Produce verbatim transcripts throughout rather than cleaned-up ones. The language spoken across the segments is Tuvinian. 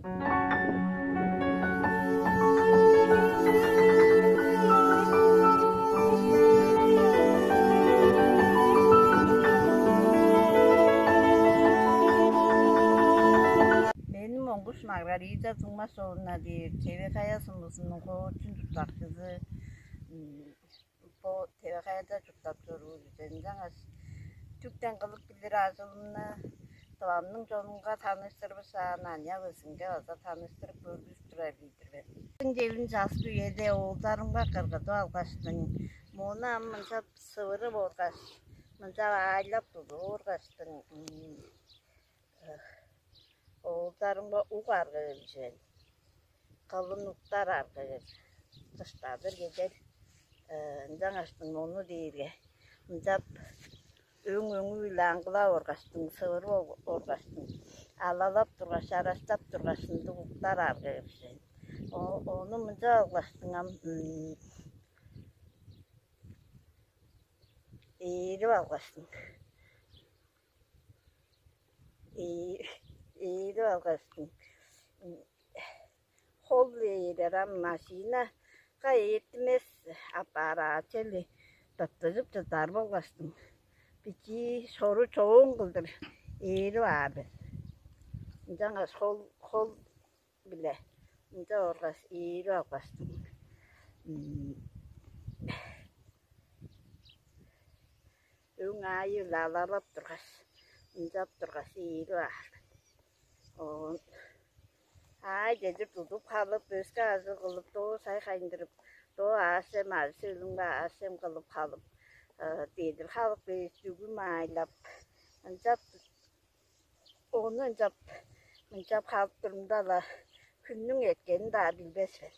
Мени Монгуш Маргарита Туңмашовна дээр, Теве-Хая сумузунуң хоочун чурттакчызы. Бо Теве-Хаяда чурттап чоруур бис. Ынчангаш чүктен кылып билир ажылымны Тывамның чонунга таныштырбышаан, аныяк-өске база таныштырып көргүзүп турар ийик-тир мен. Бистиң челим часкы үеде оолдарымга кыргыдып алгаштың, мону ам мынчап сывырып оргаш, мынчап аайлап тудуп оргаштың, оолдарымга ук арга берген, кылын уктар арга берген, дыштадыр кедер. Ынчангаштың ону дээрге мынчап өң-өңү-биле аңгылап оргаштың, сывырып оргаштың, алалап тургаш, араштап тургаш, ындыг уктар арга берген. Ону мынча алгаштың ам ээрип алгаштың, ээрип алгаштың, хол ээрер ам машинага эртимес аппарат чели тыттыжып чыдар болгаштың, бичии шору чоон кылдыр ээрип аар бис. Ынчангаш хол хол биле ынча оргаш ээрип алгаштың, өң аайы-биле алалап тургаш, ынчап тургаш ээрип аар. Оон аай чедир тудуп халып, өске ажыл кылып, доо шай хайындырып, доо аъш-чем, ажы-төлүнге аъш-чем кылып халып, дедир халып кээш дүгү маайлап, ынчап ону ынчап мынчап халып турумда-ла, хүннүң эрткенин-даа билбес мен.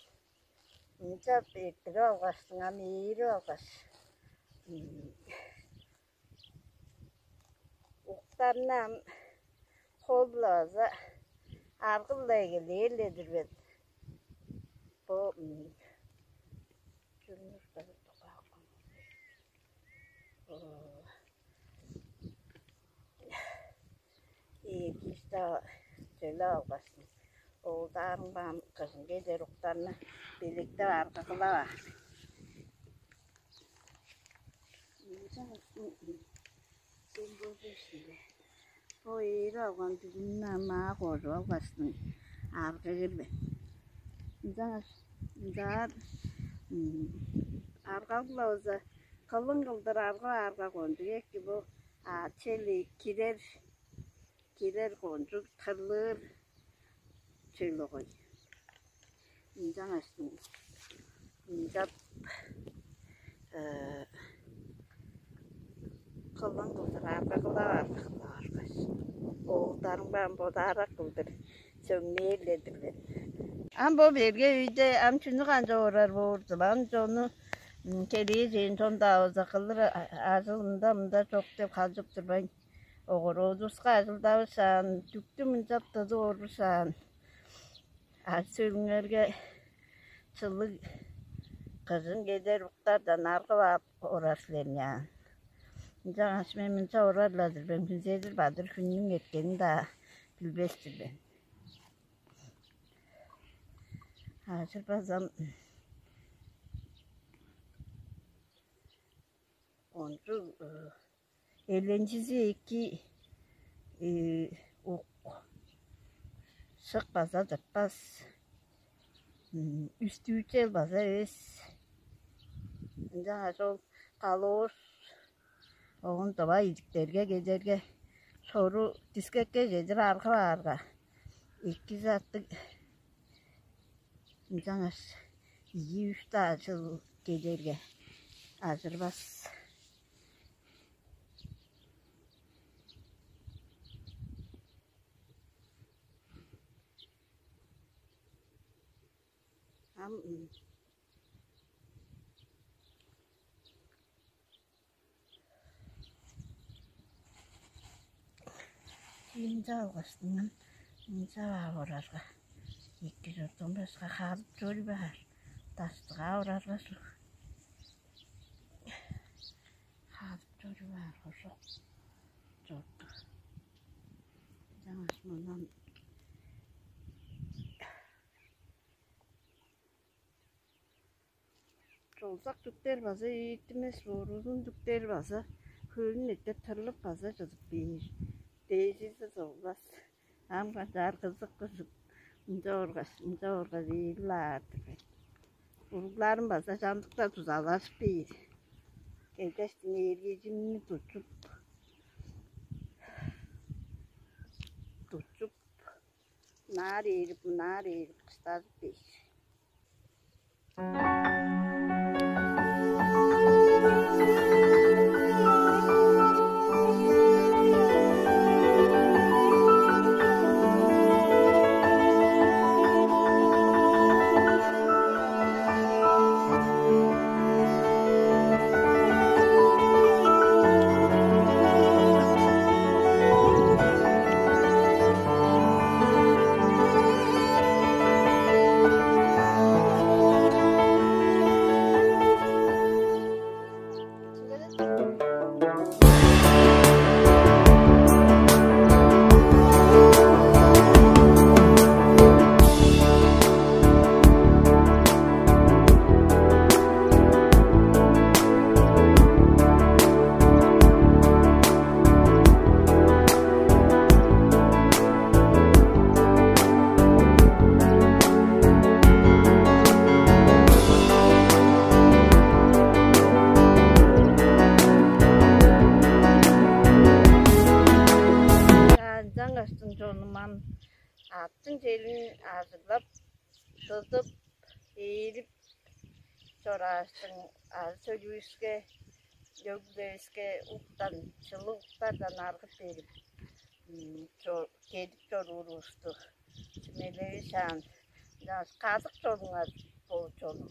Ынчап эрттирип алгаштың, ам ээрип алгаш, уктарны ам хол-ла база аргы-ла эгелээр-ле-дир мен. Бо чүнү Ээ, кижи-даа чөлеп алгаштың, оолдаарың баан кыжын кедер уктарны белектеп аргыгылап аар. Бо ээри алган дүгүмнү ам маа кожуп алгаштың, аргыгыр мен. Ынчангаш ынчаар аргагылавыза, кылын кылдыр аргы-арга кончуг эки бо. А чели кирер, кирер кончуг тырлыыр чүл огой. Ынчангаш ынчап кылын кылдыр аргагылап аргыгылап аргаш, оолдарымга ам бодаарак кылдыр сөңнээр-ле-дир мен. Ам бо берге өйде ам чүнү канчап орар боор, дыван чону келээжээн чон-даа болза кылыр ажыл ында-мында чок деп халчып турбайн, огороодувуска ажылдавышаан, дүктү мынчап тыдып орушаан, ачы-өлүңерге чылыг кыжын кедер уктардан аргып ап орар силер ыйнаан. Ынчангаш мен мынча орар-ла-дыр мен, хүнзедир бадыр хүннүң эрткенин-даа билбес-тир мен. Ажыр базам ончуг эленчизи эки, ук, шык база тыртпас, үстүүчел база эвес. Ынчангаш ол калоош, оон дыва идиктерге кедерге, шору дискекке чедир аргып аарга, эки заттыг. Ынчангаш ийи-үш-даа чыл кедерге ажырбас. Ам Ынча алгаштың, ынча ап орарга, эки чордон башка халып чоруй баар, даштыгаа орарга суг. Халып чоруй баар ошок чорду. Ынчангаш мындан Олзак дүктер база ийиттимес, боорузун дүктер база хөөлүн эттеп тырлып база чыдып бээр. Дээжизи солбас. Ам канчаар кызык кызык. Ынча оргаш, ынча оргаш ийилип аар-дыр мен. Уругларым база чамдыкта дузалажып бээр. Келгештиң ээргежимни тутчуп, тутчуп, ынаар ээрип, мынаар ээрип, кыстажып бээр. Ынчангаштың чонум ам аъттың челин ажыглап, тыдып, ээрип чорааштың, ары сөөлүвүске, өгбевиске уктан, чылыг уктардан аргып берип, м, чо-, кедип чоруурувусту сүмелевишаан, ынчангаш кадык чоруңар бо чонум.